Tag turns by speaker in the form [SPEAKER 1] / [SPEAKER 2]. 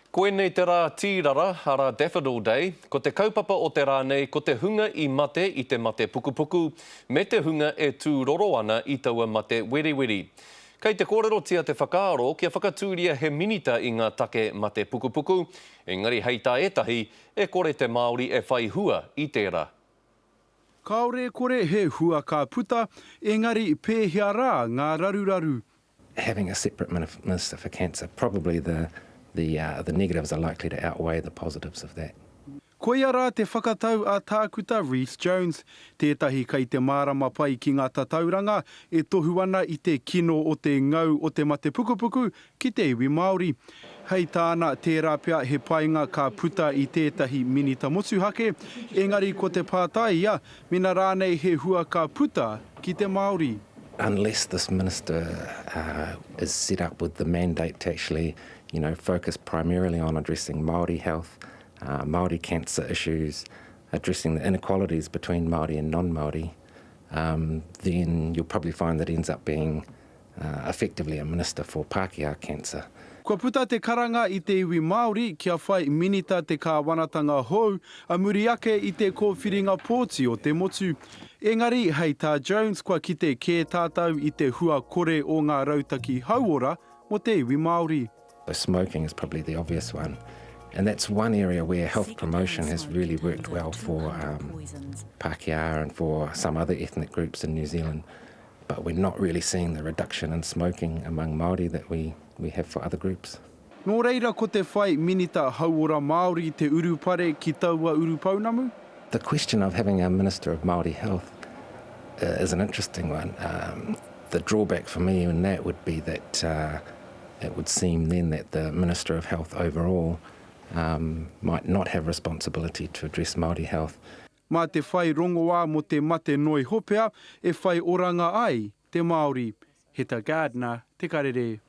[SPEAKER 1] Koinei te rā tīrara, arā Daffodil Day, ko te kaupapa o te rā nei ko te hunga i mate i te mate pukupuku me te hunga e tūroro ana i taua mate weriweri. Kei te kōrerotia te whakaaro kia whakatūria he minita i ngā take mate pukupuku, engari hei tā ētahi, e kore te Māori e whai hua i tērā.
[SPEAKER 2] Kāore e kore he hua ka puta, engari pēhea rā ngā raruraru?
[SPEAKER 3] Having a separate minister for cancer, probably the the uh, the negatives are likely to outweigh the positives of that.
[SPEAKER 2] Koia rā te whakatau a Tākuta Rhys Jones, tētahi kei te mārama pai ki ngā tatauranga e tohu ana i te kino o te ngau o te mate pukupuku ki te iwi Māori. Hei tāna, tērā pea he painga ka puta i tētahi minita motuhake, engari ko te pātai ia, mena rānei he hua ka puta ki te Māori.
[SPEAKER 3] Unless this minister is set up with the mandate to actually, you know, focus primarily on addressing Māori health, Māori cancer issues, addressing the inequalities between Māori and non-Māori, then you'll probably find that ends up being effectively a minister for Pākehā cancer.
[SPEAKER 2] Kua puta te karanga i te iwi Māori kia whai minita te kāwanatanga hou a muri ake i te kōwhiringa pōti o te motu. Engari, hei tā Jones kua kite kē tātou i te hua kore o ngā rautaki hauora mō te iwi Māori.
[SPEAKER 3] So smoking is probably the obvious one and that's one area where health promotion has really worked well for um, Pākehā and for some other ethnic groups in New Zealand. But we're not really seeing the reduction in smoking among Māori that we, we have for other groups.
[SPEAKER 2] Nō reira ko te whai Minita Hauora Māori te urupare ki taua urupounamu?
[SPEAKER 3] The question of having a Minister of Māori Health is an interesting one. Um, the drawback for me in that would be that uh, it would seem then that the Minister of Health overall um, might not have responsibility to address Māori health.
[SPEAKER 2] Mā te whai rongoā mō te mate noiho pea e whai oranga ai te Māori. Heta Gardiner, Te Karere.